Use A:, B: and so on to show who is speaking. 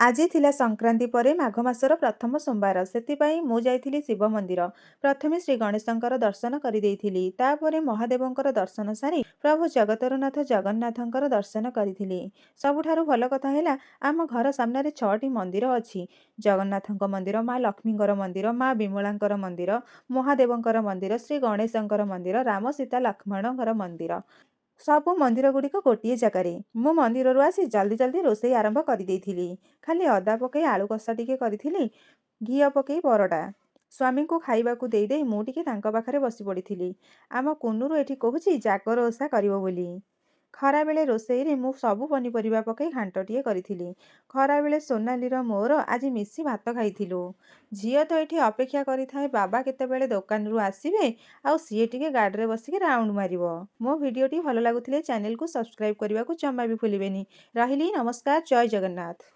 A: ଆଜି ଥିଲା ସଂକ୍ରାନ୍ତି ପରେ ମାଘ ମାସର ପ୍ରଥମ ସୋମବାର। ସେଥିପାଇଁ ମୁଁ ଯାଇଥିଲି ଶିବ ମନ୍ଦିର। ପ୍ରଥମେ ଶ୍ରୀ ଗଣେଶଙ୍କର ଦର୍ଶନ କରିଦେଇଥିଲି। ତାପରେ ମହାଦେବଙ୍କର ଦର୍ଶନ ସାରି ପ୍ରଭୁ ଜଗତର ନାଥ ଜଗନ୍ନାଥଙ୍କର ଦର୍ଶନ କରିଥିଲି। ସବୁଠାରୁ ଭଲ କଥା ହେଲା, ଆମ ଘର ସାମ୍ନାରେ 6ଟି ମନ୍ଦିର ଅଛି। ଜଗନ୍ନାଥଙ୍କ ମନ୍ଦିର, ମା ଲକ୍ଷ୍ମୀଙ୍କର ମନ୍ଦିର, ମା ବିମଳାଙ୍କର ମନ୍ଦିର, ମହାଦେବଙ୍କର ମନ୍ଦିର, ଶ୍ରୀ ଗଣେଶଙ୍କର ମନ୍ଦିର, ରାମ ସୀତା ଲକ୍ଷ୍ମଣଙ୍କର ମନ୍ଦିର। ସବୁ ମନ୍ଦିର ଗୁଡ଼ିକ ଗୋଟିଏ ଜାଗାରେ। ମୁଁ ମନ୍ଦିରରୁ ଆସି ଜଲ୍ଦି ଜଲ୍ଦି ରୋଷେଇ ଆରମ୍ଭ କରିଦେଇଥିଲି। ଖାଲି ଅଦା ପକାଇ ଆଳୁ କଷା ଟିକେ କରିଥିଲି, ଘିଅ ପକାଇ ପରଟା। ସ୍ୱାମୀଙ୍କୁ ଖାଇବାକୁ ଦେଇଦେଇ ମୁଁ ଟିକେ ତାଙ୍କ ପାଖରେ ବସି ପଡ଼ିଥିଲି। ଆମ କୁନୁରୁ ଏଠି କହୁଛି ଜାଗର ଓଷା କରିବ ବୋଲି। ଖରାବେଳେ ରୋଷେଇରେ ମୁଁ ସବୁ ପନିପରିବା ପକାଇ ଘାଣ୍ଟଟିଏ କରିଥିଲି। ଖରାବେଳେ ସୋନାଲିର ମୋର ଆଜି ମିଶି ଭାତ ଖାଇଥିଲୁ। ଝିଅ ତ ଏଠି ଅପେକ୍ଷା କରିଥାଏ ବାବା କେତେବେଳେ ଦୋକାନରୁ ଆସିବେ ଆଉ ସିଏ ଟିକେ ଗାଡ଼ିରେ ବସିକି ରାଉଣ୍ଡ ମାରିବ। ମୋ ଭିଡ଼ିଓଟି ଭଲ ଲାଗୁଥିଲେ ଚ୍ୟାନେଲକୁ ସବସ୍କ୍ରାଇବ୍ କରିବାକୁ ଜମା ବି ଭୁଲିବେନି। ରହିଲି, ନମସ୍କାର, ଜୟ ଜଗନ୍ନାଥ।